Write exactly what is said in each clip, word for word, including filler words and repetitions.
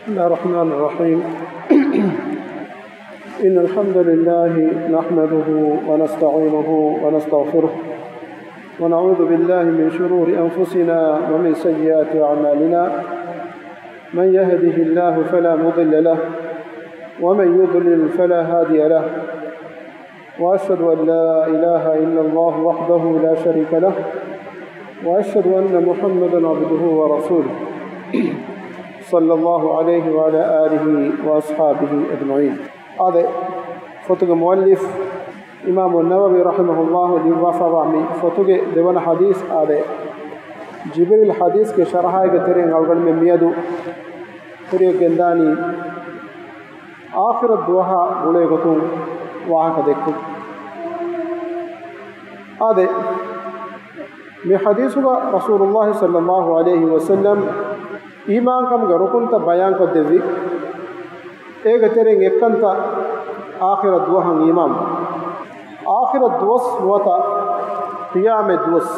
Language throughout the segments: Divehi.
بسم الله الرحمن الرحيم. إن الحمد لله نحمده ونستعينه ونستغفره، ونعوذ بالله من شرور أنفسنا ومن سيئات أعمالنا. من يهده الله فلا مضل له، ومن يضلل فلا هادي له. وأشهد أن لا إله إلا الله وحده لا شريك له، وأشهد أن محمدا عبده ورسوله، صلى الله عليه وعلى آله وأصحابه أجمعين. އާދެ، ފޮތުގެ މުއައްލިފް އިމާމު ނަވަވީ ރަޙިމަހުﷲ ލިޔުއްވާފައިވާ މި ފޮތުގެ ދެވަނަ ޙަދީޘް އާދެ، ޖިބްރީލް ޙަދީޘްގެ ޝަރަޙާއިގެ ތެރެއިން އަޅުގަނޑުމެން މިއަދު ކުރިޔަށް ގެންދާނީ އާޚިރަތް ދުވަހާ ގުޅޭ ގޮތުން ވާހަކަ ދެއްކުން. އާދެ، މި ޙަދީޘުގަ ރަސޫލުﷲ ޞައްލަﷲ ޢަލައިހި ވަސައްލަމް އީމާންކަމުގެ ރުކުންތައް ބަޔާންކޮށްދެއްވި. އޭގެ ތެރެއިން އެއްކަންތައް އާޚިރަތް ދުވަހަށް އީމާން. އާޚިރަތް ދުވަސް ނުވަތަ ޤިޔާމަތް ދުވަސް.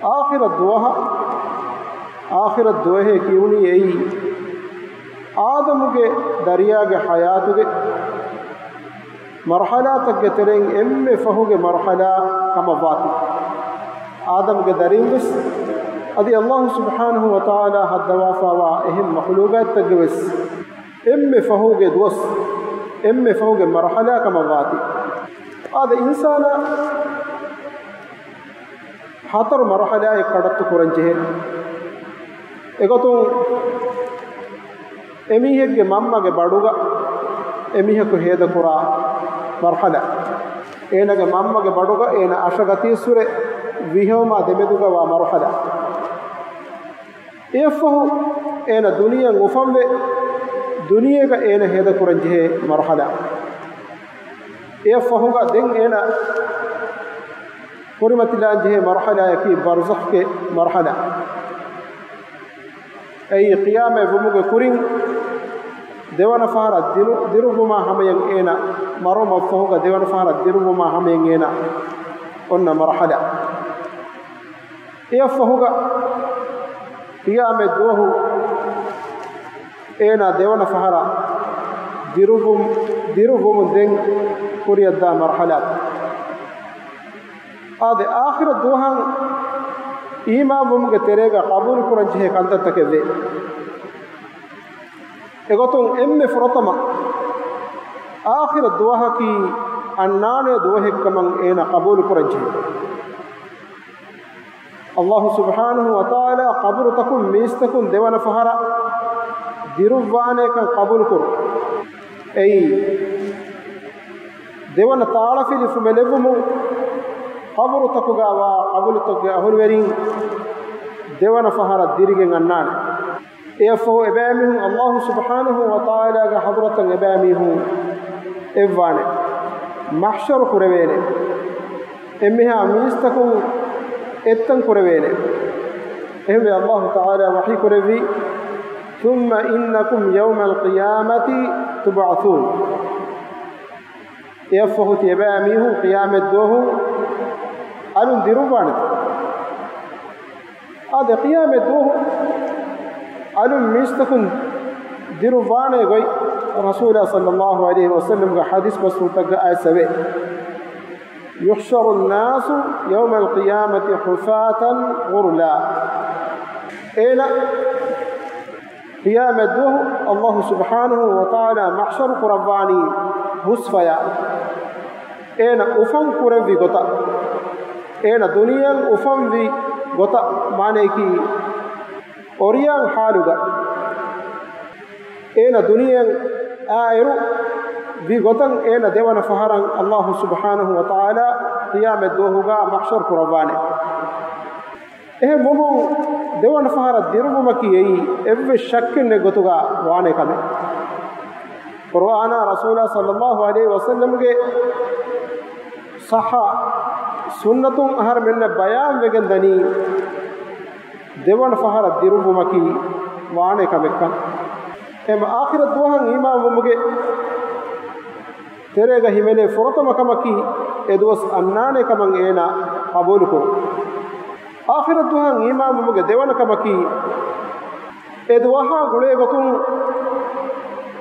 އާޚިރަތް ދުވަހަށް، އާޚިރަތް ދުވަހޭ ކިޔުނީ އެއީ، އާދަމުގެ ދަރިޔާގެ ޙަޔާތުގެ މަރުޙަލާތަކުގެ ތެރެއިން އެންމެ ފަހުގެ މަރުޙަލާ ކަމަށްވާތީ. އާދަމުގެ ދަރީން ވެސް އަދި ﷲ ސުބްޙާނަހޫ ވަތަޢާލާ ހައްދަވާފައިވާ އެހެން މަޚްލޫޤާތްތަކުގެ ވެސް އެންމެ ފަހުގެ ދުވަސް، އެންމެ ފަހުގެ މަރުޙަލާ ކަމަށްވާތީ. އާދެ، އިންސާނާ ހަތަރު މަރުޙަލާއެއް ކަޑައްތު ކުރަން ޖެހޭ. އެގޮތުން އެމީހެއްގެ މަންމަގެ ބަޑުގަ އެމީހަކު ހޭދަކުރާ މަރުޙަލާ. އޭނަގެ މަންމަގެ ބަޑުގަ އޭނަ އަށަގަތީއްސުރެ ވިހެއުމާ ދެމެދުގަވާ މަރުޙަލާ. އެއަށްފަހު އޭނަ ދުނިޔެއަށް އުފަންވެ، ދުނިޔޭގަ އޭނަ ހޭދަކުރަން ޖެހޭ މަރުޙަލާ. އެއަށްފަހުގަ ދެން އޭނަ ކުރިމަތިލާން ޖެހޭ މަރުޙަލާއަކީ ބަރްޒަޚްގެ މަރުޙަލާ. އެއީ ޤިޔާމަތް ވުމުގެ ކުރިން ދެވަނަ ފަހަރަށް ދިރު-، ދިރުއްވުމާ ހަމަޔަށް އޭނަ މަރުމަށްފަހުގަ ދެވަނަ ފަހަރަށް ދިރުއްވުމާ ހަމަޔަށް އޭނަ އޮންނަ މަރުޙަލާ. އެއަށްފަހުގަ ޤިޔާމަތް ދުވަހު އޭނާ ދެވަނަ ފަހަރަށް ދިރުއްވުމު-، ދިރުއްވުމުން ދެން ކުރިއަށްދާ މަރުޙަލާތައް. އާދެ، އާޚިރަތް ދުވަހަށް އީމާންވުމުގެ ތެރޭގަ ޤަބޫލުކުރަން ޖެހޭ ކަންތައްތަކެއް ވޭ. އެގޮތުން އެންމެ ފުރަތަމަ އާޚިރަތް ދުވަހަކީ އަންނާނޭ ދުވަހެއްކަމަށް އޭނާ ޤަބޫލުކުރަން ޖެހޭ. ﷲ ސުބްޙާނަހޫ ވަތަޢާލާ ޤަބުރުތަކުން މީސްތަކުން ދެވަނަ ފަހަރަށް ދިރުއްވާނޭކަން ޤަބޫލުކުރުން. އެއީ، ދެވަނަ ތާޅަފިލި ފުމެލެއްވުމުން ޤަބުރުތަކުގަ ވާ ޤަބުރުތަކުގެ އަހުލުވެރިން ދެވަނަ ފަހަރަށް ދިރިގެން އަންނާނެ. އެއަށްފަހު އެބައިމީހުން ﷲ ސުބްޙާނަހޫ ވަތަޢާލާގެ ޙަޟްރަތަށް އެބައިމީހުން އެއްވާނެ. މަޙްޝަރު ކުރެވޭނެ. އެންމެހާ މީސްތަކުން އެއްތަން ކުރެވޭނެ. އެހެންވެ، ﷲ ތަޢާލާ ވަޙީ ކުރެއްވީ، ثُمَّ إِنَّكُمْ يَوْمَ الْقِيَامَةِ تُبْعَثُونَ. އެއަށްފަހު ތިޔަބައިމީހުން ޤިޔާމަތް ދުވަހު އަލުން ދިރުއްވާނެތަ؟ އާދެ، ޤިޔާމަތް ދުވަހު އަލުން މީސްތަކުން ދިރުއްވާނޭ ގޮތް ރަސޫލާ ޞައްލައްލާހު ޢަލައިހި ވަސައްލަމްގެ ޙަދީޘް ބަސްފުޅުތަކުގަ އައިސް އެވެ. يُحْشَرُ النَّاسُ يَوْمَ الْقِيَامَةِ حُفَاةً غُرْلًا. އޭނަ ޤިޔާމަތް ދުވަހު ﷲ ސުބްޙާނަހޫ ވަތަޢާލާ މަޙްޝަރު ކުރައްވާނީ ހުސްފަޔާ. އޭނަ އުފަން ކުރެއްވި ގޮތަށް، އޭނަ ދުނިޔެއަށް އުފަންވި ގޮތަށް، މާނަޔަކީ އޮރިޔާން ޙާލުގަ. އޭނަ ދުނިޔެއަށް އާއިރު ވި ގޮތަށް އޭނަ ދެވަނަ ފަހަރަށް ﷲ ސުބްޙާނަހޫ ވަތަޢާލާ ޤިޔާމަތް ދުވަހުގަ މަޙްޝަރު ކުރައްވާނެ. އެހެންވުމުން، ދެވަނަ ފަހަރަށް ދިރުއްވުމަކީ އެއީ އެއްވެސް ޝައްކެއް ނެތް ގޮތުގަ ވާނެ ކަމެއް. ޤުރުއާނާ ރަސޫލާ ޞައްލައްލާހު ޢަލައިހި ވަސައްލަމްގެ ޞައްޙަ ސުންނަތުން އަހަރުމެންނަށް ބަޔާން ވެގެން ދަނީ، ދެވަނަ ފަހަރަށް ދިރުއްވުމަކީ ވާނެ ކަމެއްކަން. އެހެން އާޚިރަތް ދުވަހަށް އީމާންވުމުގެ ތެރޭގަ ހިމެނޭ ފުރަތަމަ ކަމަކީ، އެ ދުވަސް އަންނާނޭ ކަމަށް އޭނާ ޤަބޫލުކުރުން. އާޚިރަތް ދުވަހަށް އީމާންވުމުގެ ދެވަނަ ކަމަކީ، އެ ދުވަހާ ގުޅޭ ގޮތުން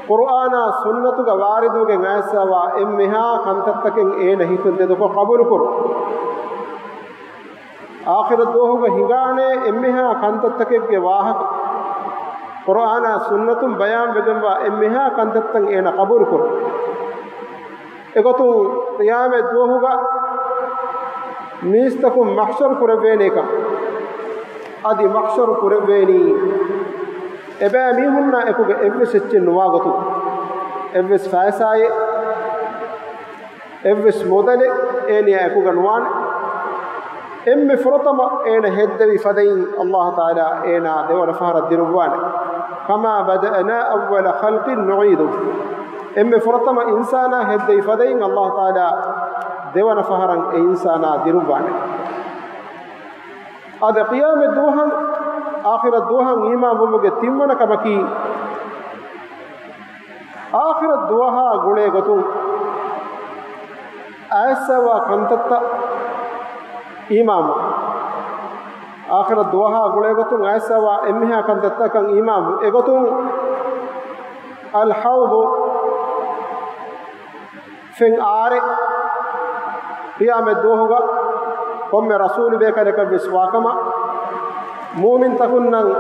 ޤުރުއާނާ ސުންނަތުގަ ވާރިދުވެގެން އައިސްފަވާ އެންމެހާ ކަންތައްތަކެއް އޭނަ ހިތުން ދެދުކޮށް ޤަބޫލުކުރުން. އާޚިރަތް ދުވަހުގަ ހިނގާނޭ އެންމެހާ ކަންތައްތަކެއްގެ ވާހަކަ، ޤުރުއާނާ ސުންނަތުން ބަޔާންވެގެންވާ އެންމެހާ ކަންތައްތައް އޭނަ ޤަބޫލުކުރުން. އެގޮތުން ޤިޔާމަތް ދުވަހުގަ މީސްތަކުން މަޙްޝަރު ކުރެވޭނޭކަން. އަދި މަޙްޝަރު ކުރެވޭނީ އެބައިމީހުންނާ އެކުގަ އެއްވެސް އެއްޗެއް ނުވާ ގޮތުން. އެއްވެސް ފައިސާއެއް، އެއްވެސް މުދަލެއް އޭނިޔާ އެކުގަ ނުވާނެ. އެންމެ ފުރަތަމަ އޭނަ ހެއްދެވި ފަދައިން ﷲ ތަޢާލާ އޭނާ ދެވަނަ ފަހަރަށް ދިރުއްވާނެ. كما بدأنا أول خلق نعيده. އެންމެ ފުރަތަމަ އިންސާނާ ހެއްދެވި ފަދައިން ﷲ ތަޢާލާ ދެވަނަ ފަހަރަށް އެ އިންސާނާ ދިރުއްވާނެ. އާދެ، ޤިޔާމަތް ދުވަހަށް، އާޚިރަތް ދުވަހަށް އީމާންވުމުގެ ތިންވަނަ ކަމަކީ، އާޚިރަތް ދުވަހާ ގުޅޭ ގޮތުން އައިސްފަވާ ކަންތައްތައް އީމާންވުން. އާޚިރަތް ދުވަހާ ގުޅޭ ގޮތުން އައިސްފަވާ އެންމެހާ ކަންތައްތަކަށް އީމާންވުން. އެގޮތުން އަލްޙައުޟު، ފެން އާރެއް، ޤިޔާމަތް ދުވަހުގަ ކޮންމެ ރަސޫލު ބޭކަލަކަށް ވެސް ވާކަމަށް، މޫމިންތަކުންނަށް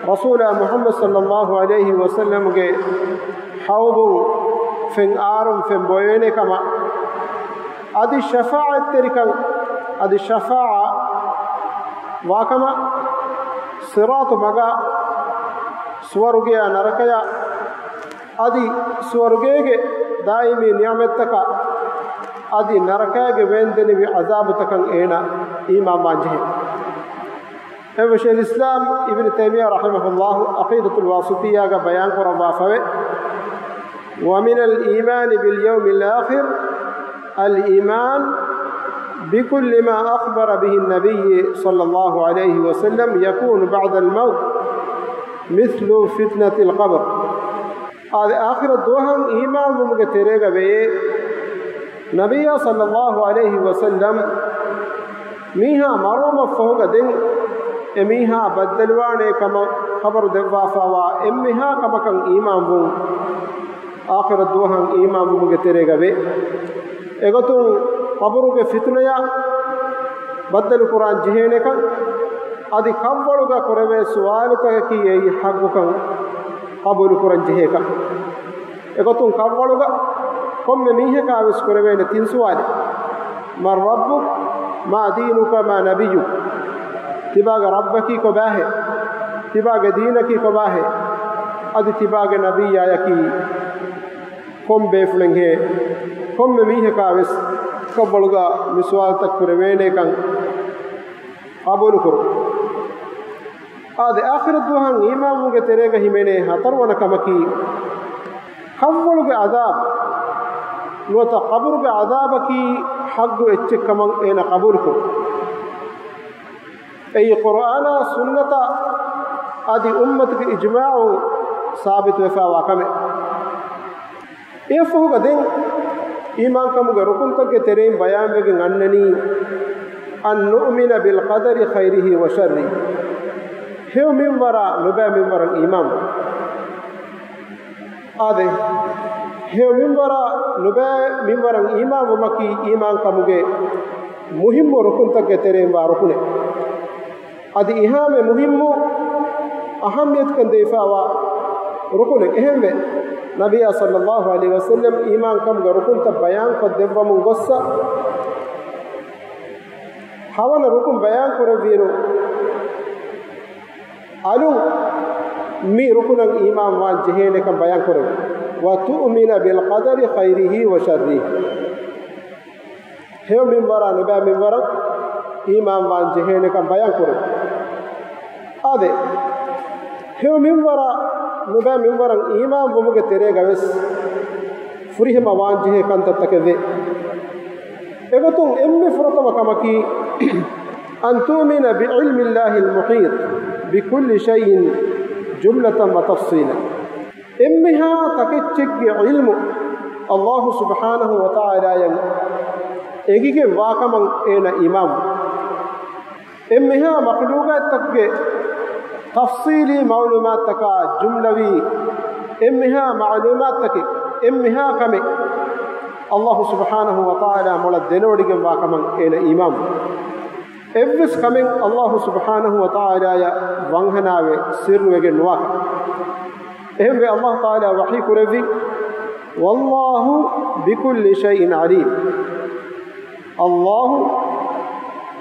ރަސޫލާ މުޙައްމަދު ޞައްލައްލާހު ޢަލައިހި ވަސައްލަމްގެ ޙައުޟުން ފެން އާރުން ފެން ބޮއެވޭނެ ކަމަށް، އަދި ޝަފާޢަތްތެރިކަން، އަދި ޝަފާޢަ ވާކަމަށް، ޞިރާޠު މަގާ، ސުވަރުގެޔާ ނަރަކަޔާ، އަދި ސުވަރުގޭގެ ދާއިމީ ނިޢުމަތްތަކަށް، އަދި ނަރަކައިގެ ވޭންދެނިވި ޢަޒާބުތަކަށް އޭނަ އީމާންވާން ޖެހޭ. އެވެ، ޝައިޚުލް އިސްލާމް އިބްނު ތައިމިއްޔާ ރަޙިމަހުﷲ ޢަޤީދަތުލް ވާސިޠިއްޔާގަ ބަޔާން ކުރައްވާފަވޭ، ومن الإيمان باليوم الآخر الإيمان بكل ما أخبر به النبي صلى الله عليه وسلم يكون بعد الموت مثل فتنة القبر. އާދެ، އާޚިރަތް ދުވަހަށް އީމާންވުމުގެ ތެރޭގަ ވެޔޭ، ނަބިއްޔާ ޞައްލައްލާހު ޢަލައިހި ވަސައްލަމް މީހާ މަރުވުމަށްފަހުގަ ދެން އެ މީހާ ބައްދަލުވާނޭ ކަމަށް ޚަބަރު ދެއްވާފަވާ އެންމެހާ ކަމަކަށް އީމާންވުން، އާޚިރަތް ދުވަހަށް އީމާންވުމުގެ ތެރޭގަ ވޭ. އެގޮތުން ޤަބުރުގެ ފިތުނަޔާ ބައްދަލުކުރާން ޖެހޭނެކަން، އަދި ކަށްވަޅުގަ ކުރެވޭ ސުވާލުތަކަކީ އެއީ ޙައްޤުކަން ޤަބޫލުކުރަން ޖެހޭކަން. އެގޮތުން ކަށްވަޅުގަ ކޮންމެ މީހަކާ ވެސް ކުރެވޭނެ ތިން ސުވާލެއް. من ربك؟ ما دينك؟ ما نبيك؟ ތިބާގެ ރައްބަކީ ކޮބާހޭ؟ ތިބާގެ ދީނަކީ ކޮބާހޭ؟ އަދި ތިބާގެ ނަބިއްޔާޔަކީ ކޮން ބޭފުޅެއްހޭ؟ ކޮންމެ މީހަކާ ވެސް ކަށްވަޅުގަ މި ސުވާލުތައް ކުރެވޭނޭކަން ޤަބޫލުކުރުން. އާދެ، އާޚިރަތް ދުވަހަށް އީމާންވުމުގެ ތެރޭގަ ހިމެނޭ ހަތަރުވަނަ ކަމަކީ، ކަށްވަޅުގެ ޢަޛާބު ނުވަތަ ޤަބުރުގެ ޢަޛާބަކީ ޙައްޤު އެއްޗެއްކަމަށް އޭނަ ޤަބޫލުކުރުން. އެއީ ޤުރުއާނާ ސުންނަތާ އަދި އުއްމަތުގެ އިޖްމާޢުން ސާބިތުވެފައިވާ ކަމެއް. އެއަށްފަހުގަ ދެން އީމާންކަމުގެ ރުކުންތަކުގެ ތެރެއިން ބަޔާންވެގެން އަންނަނީ، أن نؤمن بالقدر خيره وشره. ހެޔޮ މިންވަރާ ނުބައި މިންވަރަށް އީމާންވުން. އާދެ، ހެޔޮ މިންވަރާ ނުބައި މިންވަރަށް އީމާންވުމަކީ އީމާންކަމުގެ މުހިއްމު ރުކުންތަކުގެ ތެރެއިން ވާ ރުކުނެއް. އަދި އެހާމެ މުހިއްމު އަހައްމިޔަތުކަން ދެވިފައިވާ ރުކުނެއް. އެހެންވެ، ނަބިއްޔާ ޞައްލައްލާހު ޢަލައިހި ވަސައްލަމް އީމާންކަމުގެ ރުކުންތައް ބަޔާންކޮށްދެއްވަމުން ގޮއްސަ، ހަވަނަ ރުކުން ބަޔާންކުރެއްވިއިރު، އަލުން މި ރުކުނަށް އީމާންވާން ޖެހޭނެކަން ބަޔާންކުރެވި، وتؤمن بالقدر خيره وشره. ހެޔޮ މިންވަރާ ނުބައި މިންވަރަށް އީމާންވާން ޖެހޭނެކަން ބަޔާންކުރެވި. އާދެ، ހެޔޮ މިންވަރާ ނުބައި މިންވަރަށް އީމާންވުމުގެ ތެރޭގަ ވެސް ފުރިހަމަ ވާން ޖެހޭ ކަންތައްތަކެއް ވޭ. އެގޮތުން އެންމެ ފުރަތަމަ ކަމަކީ، أن تؤمن بعلم الله المحيط بكل شيء جملة وتفصيلا. އެންމެހާ ތަކެއްޗެއްގެ ޢިލްމު ﷲ ސުބްޙާނަހު ވަތަޢާލާޔަށް އެނގިގެން ވާކަމަށް އޭނަ އީމާންވުން. އެންމެހާ މަޚްލޫޤާތްތަކުގެ ތަފްޞީލީ މަޢުލޫމާތަކާ ޖުމްލަވީ އެންމެހާ މަޢުލޫމާތަކެއް، އެންމެހާ ކަމެއް އައްލާހު ސުބްޙާނަހު ވަތަޢާލާ މޮޅަށް ދެނެވޮޑިގެންވާ ކަމަށް އޭނަ އީމާންވި. އެއްވެސް ކަމެއް އައްލާހު ސުބްޙާނަހު ވަތަޢާލާޔަށް ވަންހަނާވެ ސިއްރުވެގެން ނުވާކަން. އެހެންވެ އައްލާހު ތަޢާލާ ވަޙީ ކުރެއްވި، "والله بكل شيء عليم." އައްލާހު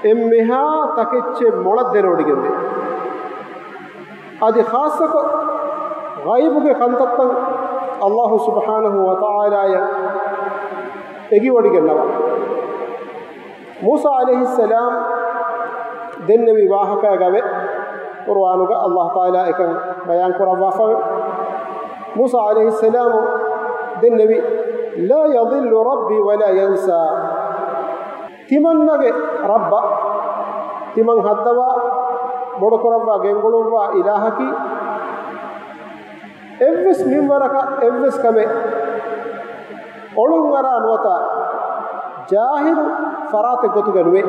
އެންމެހާ ތަކެއްޗެއް މޮޅަށް ދެނެވޮޑިގެންވޭ. އަދި ޚާއްޞަކޮށް ޣައިބުގެ ކަންތައްތައް އައްލާހު ސުބްޙާނަހު ވަތަޢާލާޔަށް އެނގިވޮޑިގެންނަވާ. މޫސާ ޢަލައިހިއްސަލާމް ދެންނެވި ވާހަކައިގަވެ ޤުރުއާނުގަ އައްލާހު ތަޢާލާ އެކަން ބަޔާން ކުރައްވާފަވެ. މޫސާ ޢަލައިހިއްސަލާމު ދެންނެވި، "لا يضل ربي ولا ينسى." ތިމަންނަގެ ރައްބަށް، ތިމަން ހައްދަވާ، ބޮޑުކުރައްވާ، ގެންގުޅުއްވާ އިލާހަކީ، އެއްވެސް މިންވަރަކަށް އެއްވެސް ކަމެއް އޮޅުންއަރާ ނުވަތަ ޖާހިލު ފަރާތެއް ގޮތުގަ ނުވޭ.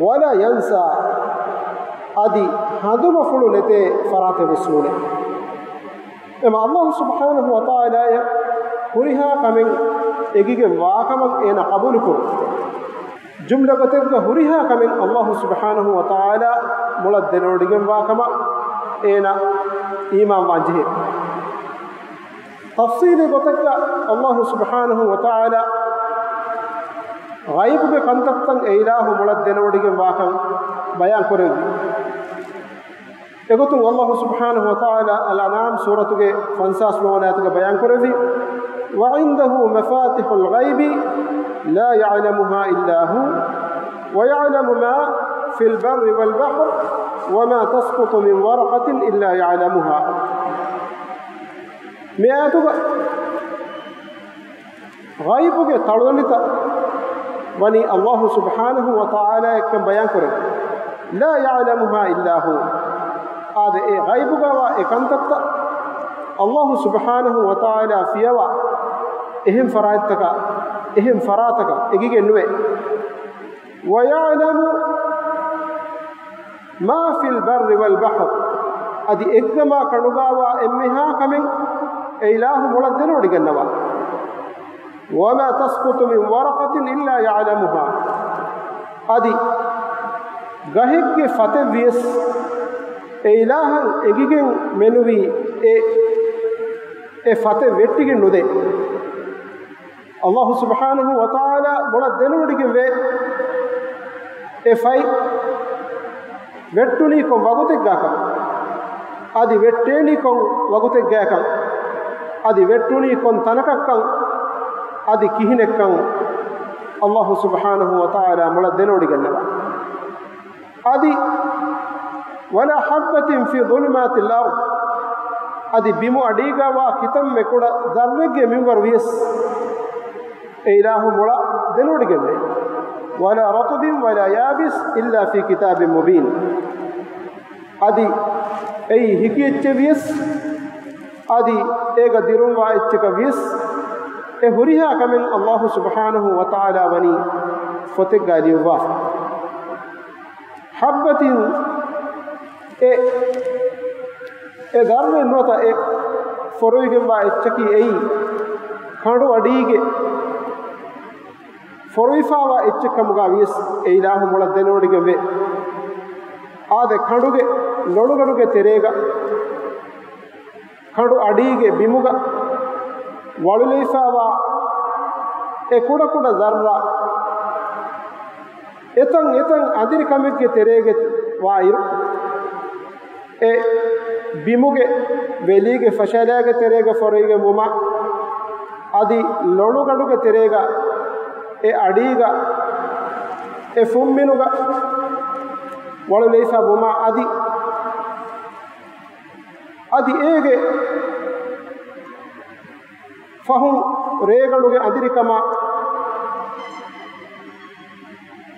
"ولا ينسى." އަދި ހަނދުމަފުޅު ނެތޭ ފަރާތެއް ވެސް ނޫނޭ. އެމަ އައްލާހު ސުބްޙާނަހު ވަތަޢާލާޔަށް ހުރިހާ ކަމެއް އެނގިގެން ވާކަމަށް އޭނަ ޤަބޫލުކުރުން. ޖުމްލަ ގޮތެއްގަ ހުރިހާ ކަމެއް އައްލާހު ސުބްޙާނަހު ވަތަޢާލާ މޮޅަށް ދެނެވޮޑިގެންވާ ކަމަށް އޭނަ އީމާންވާން ޖެހޭ. ތަފްޞީލީ ގޮތެއްގަ އައްލާހު ސުބްޙާނަހު ވަތަޢާލާ ޣައިބުގެ ކަންތައްތައް އެ އިލާހު މޮޅަށް ދެނެވޮޑިގެންވާކަން ބަޔާން ކުރެއްވި. އެގޮތުން އައްލާހު ސުބްޙާނަހު ވަތަޢާލާ އަލްއަންޢާމް ސޫރަތުގެ ފަންސާސް ނުވަވަނަ އާޔަތުގަ ބަޔާން ކުރެއްވި، "وعنده مفاتح الغيب لا يعلمها إلا هو ويعلم ما في البر والبحر وما تسقط من ورقة إلا يعلمها." މި އާޔަތުގަ ޣައިބުގެ ތަޅުދަނޑިތައް ވަނީ އައްލާހު ސުބްޙާނަހު ވަތަޢާލާ އެކަން ބަޔާން ކުރެވި. "لا يعلمها إلا هو." އާދެ، އެ ޣައިބުގަވާ އެ ކަންތައްތައް އައްލާހު ސުބްޙާނަހު ވަތަޢާލާ ފިޔަވާ އެހެން ފަރާތްތަކަށް، އެހެން ފަރާތަކަށް އެނގިގެން ނުވޭ. "ويعلم ما في البر والبحر." އަދި އެއްގަމާ ކަނޑުގާވާ އެންމެހާ ކަމެއް އެ އިލާހު މޮޅަށް ދެނެވޮޑިގަންނަވާ. "وما تسقط من ورقة إلا يعلمها." އަދި ގަހެއްގެ ފަތެއް ވިޔަސް އެ އިލާހަށް އެނގިގެން މެނުވީ އެ، އެ ފަތެއް ވެއްޓިގެން ނުދޭ. އައްލާހު ސުބްޙާނަހު ވަތަޢާލާ މޮޅަށް ދެނެވޮޑިގެންވޭ އެ ފަތް ވެއްޓުނީ ކޮން ވަގުތެއްގާކަން، އަދި ވެއްޓޭނީ ކޮން ވަގުތެއްގާކަން، އަދި ވެއްޓުނީ ކޮން ތަނަކަށްކަން، އަދި ކިހިނެއްކަން އައްލާހު ސުބްޙާނަހު ވަތަޢާލާ މޮޅަށް ދެނެވޮޑިގަންނަވާ. އަދި، "ولا حبة في ظلمات الأرض." އަދި ބިމު އަޑީގަވާ ކިތަންމެ ކުޑަ ޛައްރެއްގެ މިންވަރު ވިޔަސް އެ އިލާހު މޮޅަށް ދެނެވޮޑިގެންވޭ. "ولا رطب ولا يابس إلا في كتاب مبين." އަދި އެއީ ހިކި އެއްޗެއް ވިޔަސް، އަދި އޭގަ ދިރުންވާ އެއްޗަކަށް ވިޔަސް، އެ ހުރިހާ ކަމެއް އައްލާހު ސުބްޙާނަހު ވަތަޢާލާ ވަނީ ފޮތެއްގައި ލިޔުއްވާފަ. ޙައްބަތިން އެ، އެ ޛައްރެއް ނުވަތަ އެ ފޮރުވިގެންވާ އެއްޗަކީ އެއީ ކަނޑު އަޑީގެ ފޮރުވިފާވާ އެއްޗެއް ކަމުގަ ވިޔަސް އެ އިލާހު މޮޅަށް ދެނެވޮޑިގެންވޭ. އާދެ، ކަނޑުގެ ލޮނުގަނޑުގެ ތެރޭގަ، ކަނޑު އަޑީގެ ބިމުގަ ވަޅުލެވިފާވާ އެ ކުޑަކުޑަ ޛައްރާ އެތަން އެތަން އަނދިރިކަމެއްގެ ތެރޭގަ ވާއިރު، އެ ބިމުގެ ވެލީގެ ފަށަލައިގެ ތެރޭގަ ފޮރުވިގެން ވުމާ، އަދި ލޮނުގަނޑުގެ ތެރޭގަ، އެ އަޑީގަ، އެ ފުންމިނުގަ ވަޅުލެވިފަ ވުމާ، އަދި، އަދި އޭގެ ފަހުން ރޭގަނޑުގެ އަނދިރިކަމާ،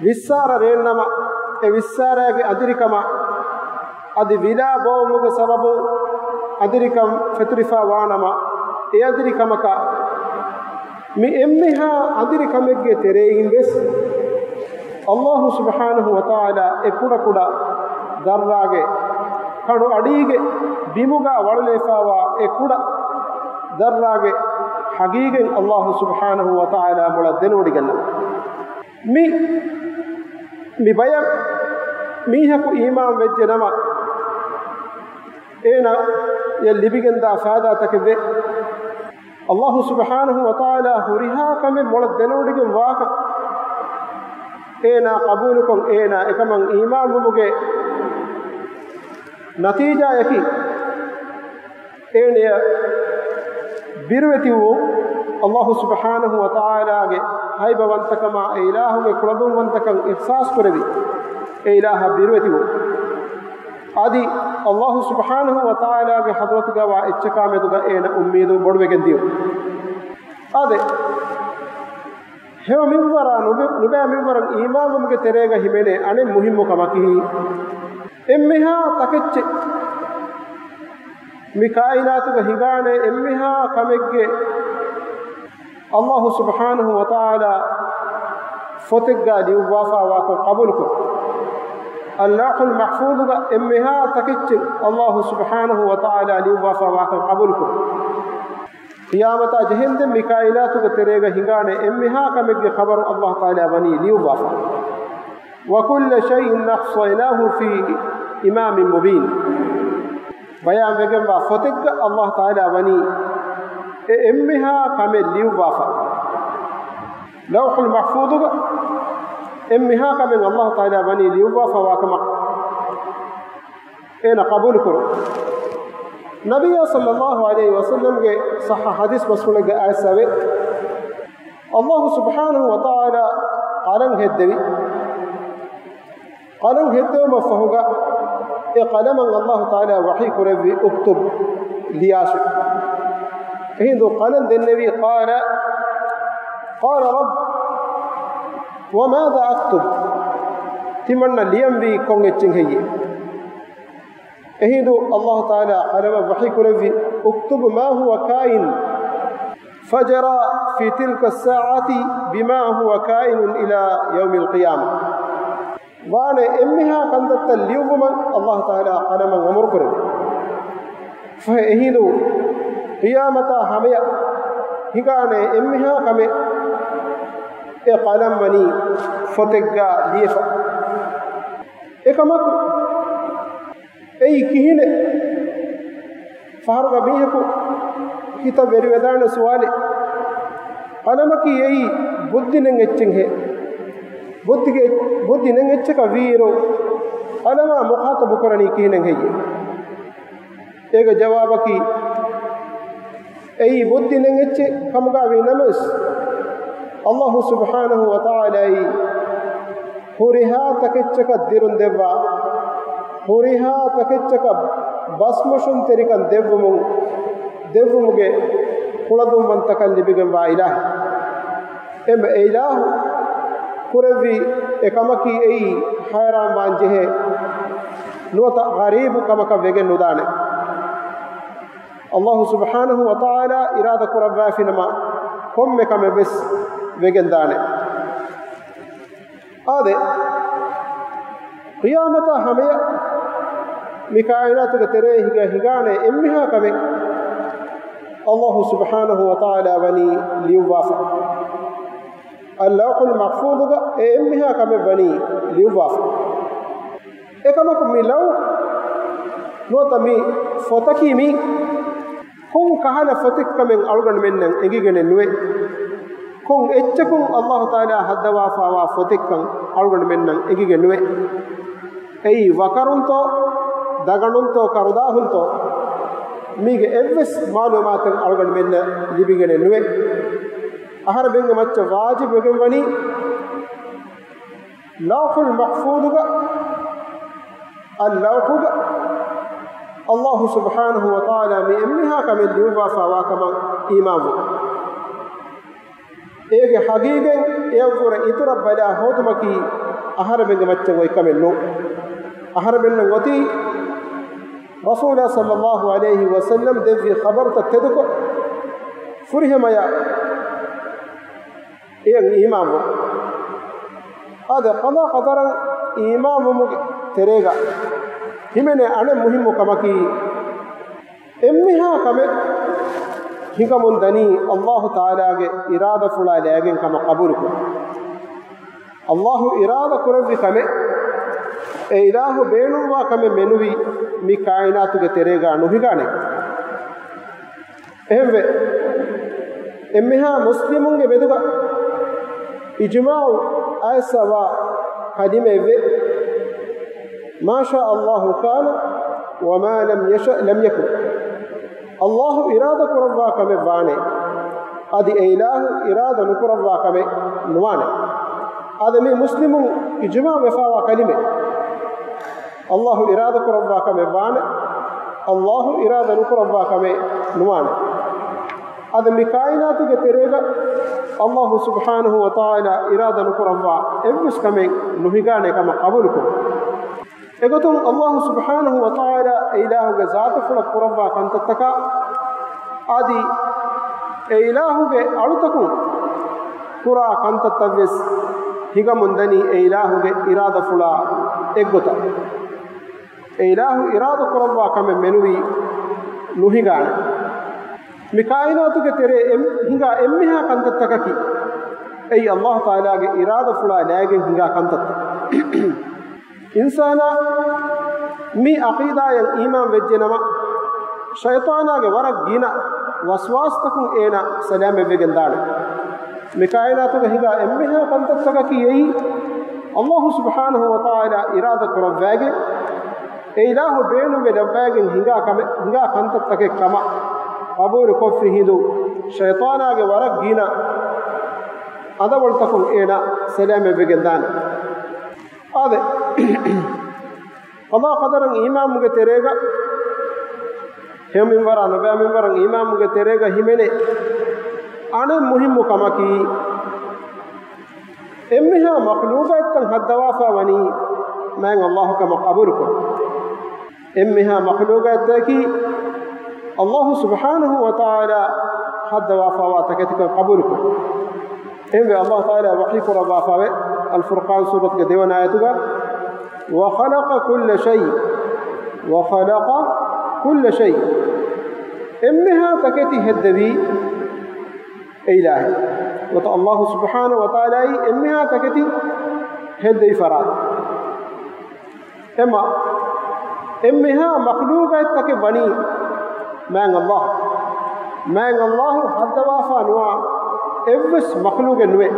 ވިއްސާރަ ރޭންނަމަ، އެ ވިއްސާރައިގެ އަނދިރިކަމަށް އަދި ވިލާ ބޯވުމުގެ ސަބަބުން އަނދިރިކަން ފެތުރިފަ ވާނަމަ، އެ އަނދިރިކަމަކަށް މި އެންމެހާ އަނދިރިކަމެއްގެ ތެރެއިން ވެސް އައްލާހު ސުބްޙާނަހު ވަތަޢާލާ އެ ކުޑަކުޑަ ޛައްރާގެ ކަނޑު އަޑީގެ ބިމުގަ ވަޅުލައިފާވާ އެ ކުޑަ ޛައްރާގެ ހަގީގަތް އައްލާހު ސުބްޙާނަހު ވަތަޢާލާ މޮޅަށް ދެނެވޮޑިގަންނަވާ. މި، މި ބަޔަށް މީހަކު އީމާން ވެއްޖެ ނަމަ، އޭނަޔަށް ލިބިގެންދާ ފާއިދާތަކެއް ވޭ. އައްލާހު ސުބްޙާނަހު ވަތަޢާލާ ހުރިހާ ކަމެއް މޮޅަށް ދެނެވޮޑިގެން ވާކަން އޭނާ ޤަބޫލުކޮށް، އޭނާ އެކަމަށް އީމާންވުމުގެ ނަތީޖާޔަކީ، އޭނަޔަށް ބިރުވެތިވުން، އައްލާހު ސުބްޙާނަހު ވަތަޢާލާގެ ހައިބަވަންތަކަމާ، އެ އިލާހުގެ ކުޅަދުންވަންތަކަން އިޙްސާސް ކުރެވި، އެ އިލާހަށް ބިރުވެތިވުން. އަދި އައްލާހު ސުބްޙާނަހު ވަތަޢާލާގެ ޙަޟްރަތުގަވާ އެއްޗަކާމެދުގަ އޭނަ އުއްމީދު ބޮޑުވެގެންދިޔުން. އާދެ، ހެޔޮ މިންވަރާ ނުބެ-، ނުބައި މިންވަރަށް އީމާންވުމުގެ ތެރޭގަ ހިމެނޭ އަނެއް މުހިއްމު ކަމަކީ، އެންމެހާ ތަކެއްޗެއް މި ކާއިނާތުގަ ހިނގާނެ އެންމެހާ ކަމެއްގެ އައްލާހު ސުބްޙާނަހު ވަތަޢާލާ ފޮތެއްގަ ލިޔުއްވާފާވާކަން ޤަބޫލުކުރުން. އައްލައުޙުލް މަޙްފޫޡުގަ އެންމެހާ ތަކެއްޗެއް އައްލާހު ސުބްޙާނަހު ވަތަޢާލާ ލިޔުއްވާފާވާކަން ޤަބޫލުކުރުން. ޤިޔާމަތާ ޖެހެންދެން މި ކާއިނާތުގެ ތެރޭގަ ހިނގާނެ އެންމެހާ ކަމެއްގެ ޚަބަރު އައްލާހު ތަޢާލާ ވަނީ ލިޔުއްވާފަ. وَكُلَّ شَيْءٍ أَحْصَيْنَاهُ فِي إِمَامٍ مُّبِينٍ. ބަޔާންވެގެންވާ ފޮތެއްގަ އައްލާހު ތަޢާލާ ވަނީ އެ އެންމެހާ ކަމެއް ލިޔުއްވާފަ. ލައުޙުލް މަޙްފޫޡުގަ އެންމެހާ ކަމެއް އައްލާހު ތަޢާލާ ވަނީ ލިޔުއްވާފަވާ ކަމަށް އޭނަ ޤަބޫލުކުރުން. ނަބިއްޔާ ޞައްލައްލާހު ޢަލައިހި ވަސައްލަމްގެ ޞައްޙަ ޙަދީޘް ބަސްފުޅެއްގަ އައިސްފަވޭ، އައްލާހު ސުބްޙާނަހު ވަތަޢާލާ ޤަލަން ހެއްދެވި. ޤަލަން ހެއްދެވުމަށްފަހުގަ އެ ޤަލަމަށް އައްލާހު ތަޢާލާ ވަޙީ ކުރެއްވި، اكتب، ލިޔާށޭ. އެހިނދު ޤަލަން ދެންނެވީ، قال، قال رب، وماذا أكتب؟ ތިމަންނަ ލިޔަންވީ ކޮން އެއްޗެއް ހެއްޔޭ؟ އެހިނދު އައްލާހު ތަޢާލާ ޤަލަމަށް ވަޙީ ކުރެއްވި، اكتب ما هو كائن فجرى في تلك الساعة بما هو كائن إلى يوم القيامة. ވާނެ އެންމެހާ ކަންތައްތައް ލިޔުއްވުމަށް އައްލާހު ތަޢާލާ ޤަލަމަށް އަމުރު ކުރެއްވި. ފަހެ އެހިނދު ޤިޔާމަތާ ހަމަޔަށް ހިނގާނެ އެންމެހާ ކަމެއް އެ ޤަލަމް ވަނީ ފޮތެއްގަ ލިޔެފަ. އެކަމަކު އެއީ ކިހިނެއް؟ ފަހަރުގަ މީހަކު ހިތަށް ވެރިވެދާނެ ސުވާލެއް. ޤަލަމަކީ އެއީ ބުއްދި ނެތް އެއްޗެއްހޭ. ބުއްދިގެ، ބުއްދި ނެތް އެއްޗަކަށް ވީއިރު، ޤަލަމާ މުޚާޠަބު ކުރަނީ ކިހިނެއް ހެއްޔޭ؟ އޭގެ ޖަވާބަކީ، އެއީ ބުއްދި ނެތް އެއްޗެއް ކަމުގަ ވީ ނަމަވެސް، އައްލާހު ސުބްޙާނަހު ވަތަޢާލާއީ ހުރިހާ ތަކެއްޗަކަށް ދިރުން ދެއްވާ، ހުރިހާ ތަކެއްޗަކަށް ބަސްމޮށުންތެރިކަން ދެއްވުމުން، ދެއްވުމުގެ ކުޅަދުންވަންތަކަން ލިބިގެންވާ އިލާހެއް. އެމަ އެ އިލާހު ކުރެއްވި އެ ކަމަކީ އެއީ ހައިރާންވާން ޖެހޭ ނުވަތަ ޣަރީބު ކަމަކަށް ވެގެން ނުދާނެ. އައްލާހު ސުބްޙާނަހު ވަތަޢާލާ އިރާދަ ކުރައްވާފިނަމަ، ކޮންމެ ކަމެއް ވެސް ވެގެންދާނެ. އާދެ، ޤިޔާމަތާ ހަމަޔަށް މި ކާއިނާތުގެ ތެރޭގަ ހިނގާނެ އެންމެހާ ކަމެއް އައްލާހު ސުބްޙާނަހު ވަތަޢާލާ ވަނީ ލިޔުއްވާފަ. އައްލައުޙުލް މަޙްފޫޡުގަ އެ އެންމެހާ ކަމެއް ވަނީ ލިޔުއްވާފަ. އެކަމަކު މި ލައުޙު ނުވަތަ މި ފޮތަކީ މީ ކޮން ކަހަލަ ފޮތެއްކަމެއް އަޅުގަނޑުމެންނަށް އެނގިގެނެއް ނުވޭ. ކޮން އެއްޗަކުން އައްލާހު ތަޢާލާ ހައްދަވާފާވާ ފޮތެއްކަން އަޅުގަނޑުމެންނަށް އެނގިގެން ނުވޭ. އެއީ ވަކަރުންތޯ، ދަގަނޑުންތޯ، ކަރުދާހުންތޯ، މީގެ އެއްވެސް މަޢުލޫމާތެއް އަޅުގަނޑުމެންނަށް ލިބިގެނެއް ނުވޭ. އަހަރެމެންގެ މައްޗަށް ވާޖިބުވެގެން ވަނީ، ލައުޙުލް މަޙްފޫޡުގަ، އައްލައުޙުގަ، އައްލާހު ސުބްޙާނަހު ވަތަޢާލާ މި އެންމެހާ ކަމެއް ލިޔުއްވާފާވާ ކަމަށް އީމާންވުން. އޭގެ ހަގީގަތް އެއަށްވުރެ އިތުރަށް ބަލާ ހޯދުމަކީ އަހަރެމެންގެ މައްޗަށް އޮތް ކަމެއް ނޫން. އަހަރެމެންނަށް އޮތީ ރަސޫލާ ޞައްލައްލާހު ޢަލައިހި ވަސައްލަމް ދެއްވި ޚަބަރުތައް ތެދުކޮށް، ފުރިހަމަޔަށް އެއަށް އީމާންވުން. އާދެ، ޤަޟާ ޤަދަރަށް އީމާންވުމުގެ ތެރޭގަ ހިމެނޭ އަނެއް މުހިއްމު ކަމަކީ، އެންމެހާ ކަމެއް ހިނގަމުން ދަނީ އައްލާހު ތަޢާލާގެ އިރާދަފުޅާ ލައިގެން ކަމަށް ޤަބޫލުކުރުން. އައްލާހު އިރާދަ ކުރެއްވި ކަމެއް، އެ އިލާހު ބޭނުންވާ ކަމެއް މެނުވީ މި ކާއިނާތުގެ ތެރޭގަ ނުހިނގާނެ. އެހެންވެ، އެންމެހާ މުސްލިމުންގެ މެދުގަ އިޖުމާޢު އައިސްފަވާ ކަލިމައެއްވެ، "ما شاء الله كان وما لم يشأ لم يكن." އައްލާހު އިރާދަ ކުރައްވާ ކަމެއް ވާނެ، އަދި އެ އިލާހު އިރާދަ ނުކުރައްވާ ކަމެއް ނުވާނެ. އާދެ، މި މުސްލިމުން އިޖުމާޢު ވެފަވާ ކަލިމަ. އައްލާހު އިރާދަ ކުރައްވާ ކަމެއް ވާނެ، އައްލާހު އިރާދަ ނުކުރައްވާ ކަމެއް ނުވާނެ. އަދި މި ކާއިނާތުގެ ތެރޭގަ އައްލާހު ސުބްޙާނަހު ވަތަޢާލާ އިރާދަ ނުކުރައްވާ އެއްވެސް ކަމެއް ނުހިނގާނެ ކަމަށް ޤަބޫލުކުރުން. އެގޮތުން އައްލާހު ސުބްޙާނަހު ވަތަޢާލާ އެ އިލާހުގެ ޒާތުފުޅަށް ކުރައްވާ ކަންތައްތަކާ އަދި އެ އިލާހުގެ އަޅުތަކުން ކުރާ ކަންތައްތައްވެސް ހިނގަމުން ދަނީ އެ އިލާހުގެ އިރާދަފުޅާ އެއްގޮތަށް. އެ އިލާހު އިރާދަ ކުރައްވާ ކަމެއް މެނުވީ ނުހިނގާނެ. މި ކާއިނާތުގެ ތެރޭ އެން-، ހިނގާ އެންމެހާ ކަންތައްތަކަކީ އެއީ އައްލާހު ތަޢާލާގެ އިރާދަފުޅާ ލައިގެން ހިނގާ ކަންތައްތައް. އިންސާނާ މި ޢަޤީދާއަށް އީމާން ވެއްޖެނަމަ، ޝައިޠާނާގެ ވަރަށް ގިނަ ވަސްވާސްތަކުން އޭނާ ސަލާމަތްވެގެން ދާނެ. މި ކާއިނާތުގަ ހިނގާ އެންމެހާ ކަންތައްތަކަކީ އެއީ އައްލާހު ސުބްޙާނަހު ވަތަޢާލާ އިރާދަ ކުރައްވައިގެން، އެ އިލާހު ބޭނުންވެ ލައްވައިގެން ހިނގާ ކަމެއް، ހިނގާ ކަންތައްތަކެއް ކަމަށް ޤަބޫލުކޮށްފި ހިނދު، ޝައިޠާނާގެ ވަރަށް ގިނަ އަނދަވަޅުތަކުން އޭނާ ސަލާމަތްވެގެން ދާނެ. އާދެ، ޤަޟާ ޤަދަރަށް އީމާނުގެ ތެރޭގަ، ހެޔޮ މިންވަރާ ނުބައި މިންވަރަށް އީމާނުގެ ތެރޭގަ ހިމެނޭ އަނެއް މުހިއްމު ކަމަކީ، އެންމެހާ މަޚްލޫޤާތްތައް ހައްދަވާފަ ވަނީ މާތް އައްލާހު ކަމަށް ޤަބޫލުކުރުން. އެންމެހާ މަޚްލޫޤާތްތަކަކީ އައްލާހު ސުބްޙާނަހު ވަތަޢާލާ ހައްދަވާފަވާ ތަކެތިކަން ޤަބޫލުކުރުން. އެހެންވެ، އައްލާހު ތަޢާލާ ވަޙީ ކުރައްވާފަވޭ، އަލްފުރްޤާން ސޫރަތުގެ ދެވަނަ އާޔަތުގަ، "وخلق كل شيء، وخلق كل شيء." އެންމެހާ ތަކެތި ހެއްދެވީ އެ އިލާހެއް. ނުވަތަ އައްލާހު ސުބްޙާނަހު ވަތަޢާލާއީ އެންމެހާ ތަކެތި ހެއްދެވި ފަރާތް. އެމަ، އެންމެހާ މަޚްލޫޤާތްތަކެއް ވަނީ މާތް އައްލާހު. މާތް އައްލާހު ހައްދަވާފާ ނުވާ އެއްވެސް މަޚްލޫޤެއް ނުވޭ.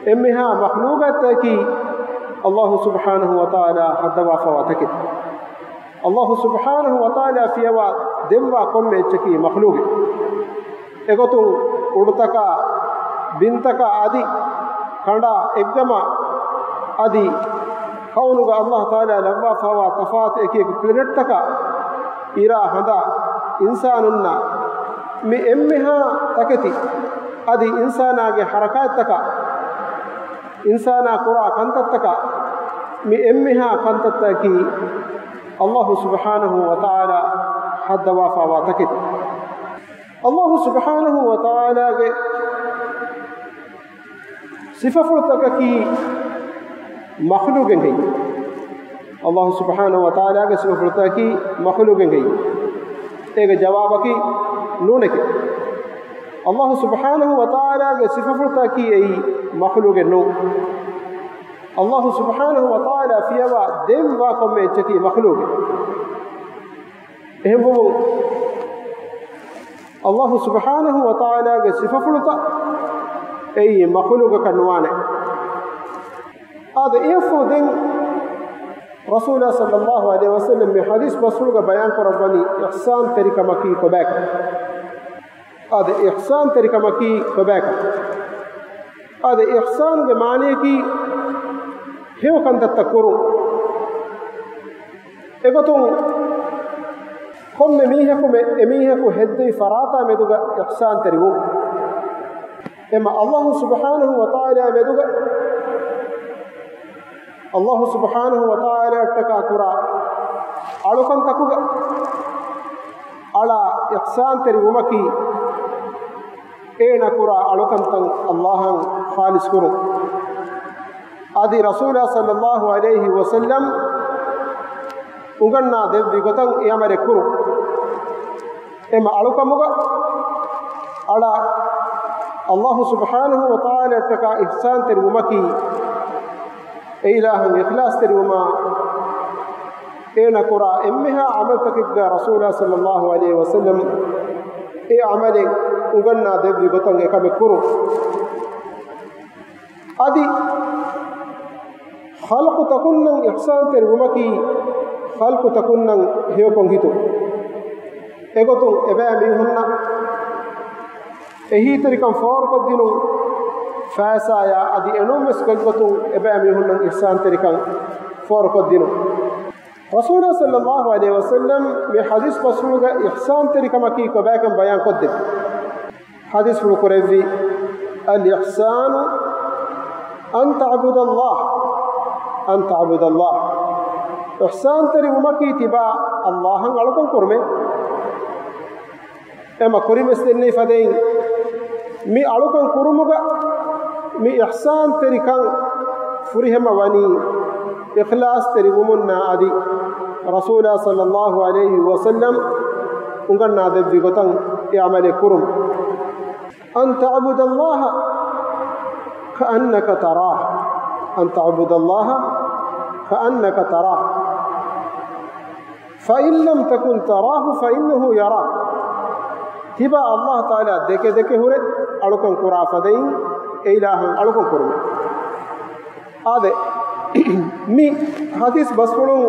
އެންމެހާ މަޚްލޫޤާތްތަކަކީ އައްލާހު ސުބްޙާނަހު ވަތަޢާލާ ހައްދަވާފަވާ ތަކެތި. އައްލާހު ސުބްޙާނަހު ވަތަޢާލާ ފިޔަވާ ދެއްވާ ކޮންމެ އެއްޗަކީ މަޚްލޫޤެއް. އެގޮތުން އުޑުތަކާ، ބިންތަކާ އަދި ކަނޑާ އެއްގަމާ އަދި ކައުނުގަ އައްލާހު ތަޢާލާ ލައްވާފަވާ ތަފާތު އެކި އެކި ޕްލެނެޓްތަކާ، އިރާ ހަނދާ، އިންސާނުންނާ، މި އެންމެހާ ތަކެތި އަދި އިންސާނާގެ ހަރަކާތްތަކާ، އިންސާނާ ކުރާ ކަންތައްތަކާ، މި އެންމެހާ ކަންތައްތަކަކީ އައްލާހު ސުބްޙާނަހު ވަތަޢާލާ ހައްދަވާފަވާ ތަކެތި. އައްލާހު ސުބްޙާނަހު ވަތަޢާލާގެ ސިފަފުޅުތަކަކީ މަޚްލޫޤެއް ހެއްޔެވެ؟ އައްލާހު ސުބްޙާނަހު ވަތަޢާލާގެ ސިފަފުޅުތަކަކީ މަޚްލޫޤެއް ހެއްޔެވެ؟ އޭގެ ޖަވާބަކީ ނޫނެކެވެ. އައްލާހު ސުބްޙާނަހު ވަތަޢާލާގެ ސިފަފުޅުތަކަކީ އެއީ މަޚްލޫޤެއް ނޫން. އައްލާހު ސުބްޙާނަހު ވަތަޢާލާ ފިޔަވާ ދެއްވާ ކޮންމެ އެއްޗަކީ މަޚްލޫޤެއް. އެހެންވުމުން، އައްލާހު ސުބްޙާނަހު ވަތަޢާލާގެ ސިފަފުޅުތައް އެއީ މަޚްލޫޤަކަށް ނުވާނެ. އާދެ، އެއަށްފަހު ދެން ރަސޫލާ ޞައްލައްލާހު ޢަލައިހި ވަސައްލަމް މި ޙަދީޘް ބަސްފުޅުގަ ބަޔާން ކުރައްވަނީ އިޙްސާންތެރިކަމަކީ ކޮބާކަން. އާދެ، އިޙްސާންތެރިކަމަކީ ކޮބާކަން. އާދެ، އިޙްސާންގެ މާނަޔަކީ ހެޔޮ ކަންތައްތައް ކުރުން. އެގޮތުން ކޮންމެ މީހަކު މެ-، އެމީހަކު ހެއްދެވި ފަރާތާ މެދުގަ އިޙްސާންތެރިވުން. އެމަ އައްލާހު ސުބްޙާނަހު ވަތަޢާލާ މެދުގަ އައްލާހު ސުބްޙާނަހު ވަތަޢާލާއަށްޓަކާ ކުރާ އަޅުކަންތަކުގަ އަޅާ އިޙްސާންތެރިވުމަކީ، އޭނަ ކުރާ އަޅުކަންތައް އައްލާހަށް ޚާލިޞް ކުރުން. އަދި ރަސޫލާ ޞައްލައްލާހު ޢަލައިހި ވަސައްލަމް އުނގަންނާ ދެއްވި ގޮތަށް އެ ޢަމަލެއް ކުރުން. އެމަ އަޅުކަމުގަ އަޅާ ﷲ ސުބްޙާނަހޫ ވަތަޢާލާއަށްޓަކާ އިޙްސާންތެރިވުމަކީ، އެ އިލާހަށް އިޚްލާޞްތެރިވުމާ، އޭނަ ކުރާ އެންމެހާ ޢަމަލުތަކެއްގަ ރަސޫލާ ޞައްލައްލާހު ޢަލައިހި ވަސައްލަމް އެ ޢަމަލެއް އުނގަންނާ ދެއްވި ގޮތަށް އެކަމެއް ކުރުން. އަދި ޚަލްޤުތަކުންނަށް އިޙްސާންތެރިވުމަކީ، ޚަލްޤުތަކުންނަށް ހެޔޮކޮށް ހިތުން. އެގޮތުން އެބައިމީހުންނަށް އެހީތެރިކަން ފޯރުކޮށްދިނުން ފައިސާޔާ އަދި އެނޫންވެސް ގޮތްގޮތުން އެބައިމީހުންނަށް އިޙްސާންތެރިކަން ފޯރުކޮށްދިނުން. ރަސޫލާ ޞައްލައްލާހު ޢަލައިހި ވަސައްލަމް މި ޙަދީޘް ބަސްފުޅުގަ އިޙްސާންތެރިކަމަކީ ކޮބާކަން ބަޔާންކޮށްދެއްވި. ޙަދީޘްފުޅު ކުރެއްވި، الإحسان أن تعبد الله، أن تعبد الله. އިޙްސާންތެރިވުމަކީ ތިބާ ﷲ އަށް އަޅުކަން ކުރުމޭ. އެމަ ކުރިންވެސް ދެންނެވި ފަދައިން، މި އަޅުކަން ކުރުމުގަ މި އިޙްސާންތެރިކަން ފުރިހަމަ ވަނީ އިޚްލާޞްތެރިވުމުންނާ އަދި ރަސޫލާ ޞައްލައްލާހު ޢަލައިހި ވަސައްލަމް އުނގަންނާ ދެއްވި ގޮތަށް އެ ޢަމަލެއް ކުރުން. أن تعبد الله كأنك تراه، أن تعبد الله كأنك تراه، فإن لم تكن تراه فإنه يراك. ތިބާ ﷲ ތަޢާލާ ދެކެ ދެކެ ހުރެ އަޅުކަން ކުރާ ފަދައިން އެ އިލާހަށް އަޅުކަން ކުރުމޭ. އާދެ، މި ޙަދީޘް ބަސްފުޅުން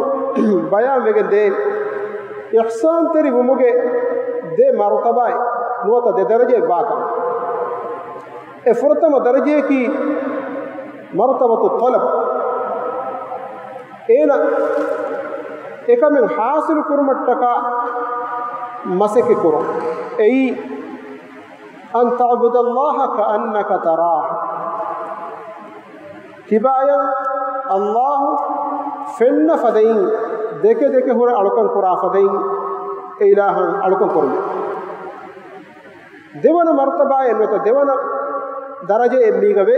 ބަޔާންވެގެން ދޭ އިޙްސާންތެރި ވުމުގެ ދެ މަރުތަބާއެއް ނުވަތަ ދެ ދަރަޖައެއް ވާކަން. އެ ފުރަތަމަ ދަރަޖަޔަކީ މަރުތަބަތު ޠަލަބް. އޭނަ އެކަމެއް ޙާޞިލު ކުރުމަށްޓަކާ މަސައްކަތް ކުރުން. އެއީ، أن تعبد الله كأنك تراه. ތިބާޔަށް ﷲ ފެންނަ ފަދައިން، ދެކެ ދެކެ ހުރެ އަޅުކަން ކުރާ ފަދައިން އެ އިލާހަށް އަޅުކަން ކުރުމެވެ. ދެވަނަ މަރުތަބާއެއް ނުވަތަ ދެވަނަ ދަރަޖައެއް މީގަވޭ.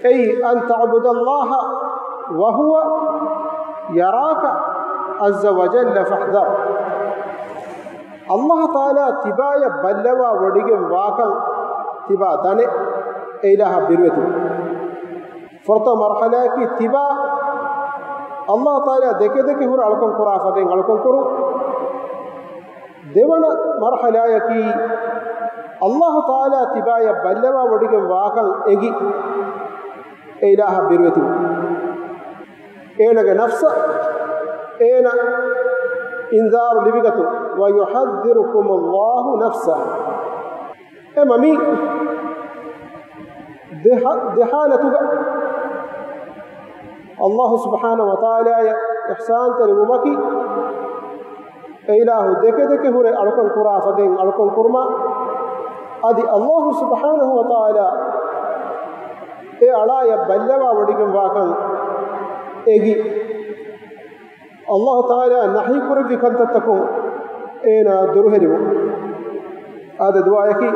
އެއީ، أن تعبد الله وهو يراك عز وجل فاحذر. ﷲ ތަޢާލާ ތިބާޔަށް ބައްލަވާ ވޮޑިގެން ވާކަން ތިބާ ދަނެ، އެ އިލާހަށް ބިރުވެތިވުން. ފުރަތަމަ މަރުޙަލާއަކީ ތިބާ ﷲ ތަޢާލާ ދެކެ ދެކެ ހުރެ އަޅުކަން ކުރާ ފަދައިން އަޅުކަން ކުރުން. ދެވަނަ މަރުޙަލާއަކީ، ﷲ ތަޢާލާ ތިބާޔަށް ބައްލަވާ ވޮޑިގެން ވާކަން އެނގި، އެ އިލާހަށް ބިރުވެތިވުން. އޭނަގެ ނަފްސަށް އޭނަ އިންޒާރު ލިބިގަތުން، ويحذركم الله نفسه. އެމަ މި ދެ ޙަ-، ދެ ޙާލަތުގަ ﷲ ސުބްޙާނަހޫ ވަތަޢާލާއަށް އިޙްސާންތެރިވުމަކީ، އެ އިލާހު ދެކެ ދެކެ ހުރެ އަޅުކަން ކުރާ ފަދައިން އަޅުކަން ކުރުމާ، އަދި ﷲ ސުބްޙާނަހޫ ވަތަޢާލާ އެ އަޅާޔަށް ބައްލަވާ ވޮޑިގެން ވާކަން އެނގި، ﷲ ތަޢާލާ ނަހީ ކުރެއްވި ކަންތައްތަކުން އޭނާ ދުރުހެލިވުން. އާދެ، ދުޢާއަކީ،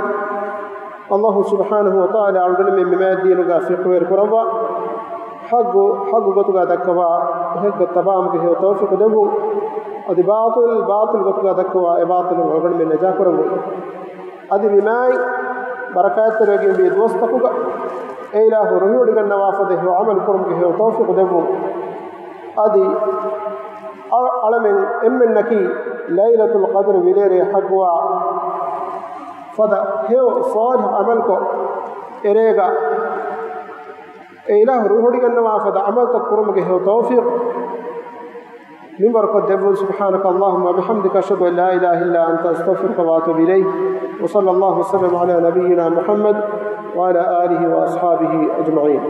ﷲ ސުބްޙާނަހޫ ވަތަޢާލާ އަޅުގަނޑުމެން މި މާތް ދީނުގަ ފިޤުހުވެރި ކުރައްވާ، ޙައްޤު ޙައްޤު ގޮތުގަ ދައްކަވާ، ޙައްޤަށް ތަބާވުމުގެ ހެޔޮ ތައުފީޤު ދެއްވުން. އަދި ބާޠިލް ބާޠިލް ގޮތުގަ ދައްކަވާ، އެ ބާޠިލުން އަޅުގަނޑުމެން ނަޖާ ކުރައްވުން. އަދި މި މާތް ބަރަކާތްތެރިވެގެންވީ ދުވަސްތަކުގަ އެ އިލާހު ރުހިވޮޑިގަންނަވާ ފަދަ ހެޔޮ ޢަމަލު ކުރުމުގެ ހެޔޮ ތައުފީޤު ދެއްވުން. އަދި އަ-، އަޅަމެން އެންމެންނަކީ ލައިލަތުލް ޤަދްރު ވިލޭރޭ ޙައްޤުވާ ފަދަ ހެޔޮ ޞާލިޙު ޢަމަލުކޮށް، އެރޭގަ އެ އިލާހު ރުހިވޮޑިގަންނަވާ ފަދަ ޢަމަލުތައް ކުރުމުގެ ހެޔޮ ތައުފީޤު މިންވަރުކޮށް ދެއްވުން. سبحانك اللهم وبحمدك، أشهد أن لا إله إلا أنت، أستغفرك وأتوب إليك. وصلى الله وسلم على نبينا محمد وعلى آله وأصحابه أجمعين.